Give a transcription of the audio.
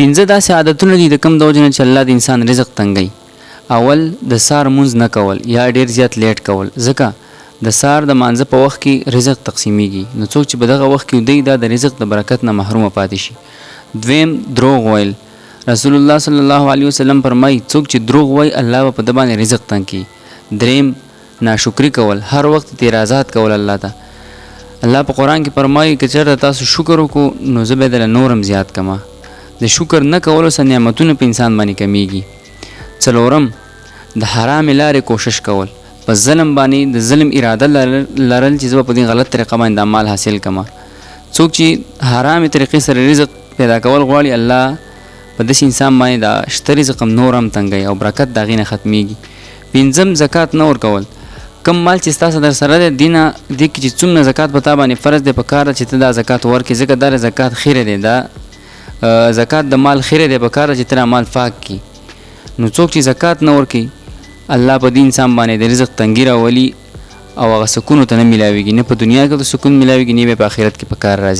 پینځه داسې عادتونه دي د کوم د وجې نه چې الله د انسان رزق تنګوي. اول، د سهار لمونځ نه کول یا ډیر زیات لیټ کول، ځکه د سهار د مانځه په وخت کې رزق تقسیمیږي، نو څوک چې په دغه وخت کې وده وي دا د رزق د برکت نه محرومه پاتې شي. دویم، دروغ ویل، رسول الله صلی الله علیه وسلم فرمایي، څوک چې دروغ وایي الله به په ده باندې رزق تنګ کړي. دریم، ناشکري کول، هر وخت اعتراضات کول الله ته. الله په قرآن کې فرمایي، که چېرته تاسو شکر وکړو نو زه به دله نور هم زیات کړم. د شکر نه کولو سره نعمتونه په انسان باندې کمیږي. څلورم، د حرامې لارې کوشش کول، په ظلم باندې د ظلم اراده لرل چې زه به په دې غلط طریقه باندې دا مال حاصل کړم. څوک چې حرامې طریقې سره رزق پیدا کول غواړي، الله په داسې انسان باندې دا شته رزق هم نور هم تنګوي او برکت د هغې نه ختمیږي. پنځم، زکات نه ورکول، کوم مال چې ستا در سره دی دینه دې کې چې څومره زکات په تا باندې فرض دی، په کار ده چې ته دا زکات ورکړې، ځکه دا د زکات خیره دی، دا زکات د مال خیره دی، په کار ده چې ته دا مال پاک کړي. نو څوک چې زکات نه ورکوي الله په دې انسان باندې د رزق تنګي راولي او هغه سکون ورته نه میلاویږي، نه په دنیا کې ورته سکون میلاویږي، نه به په آخرت کې په کار راځي.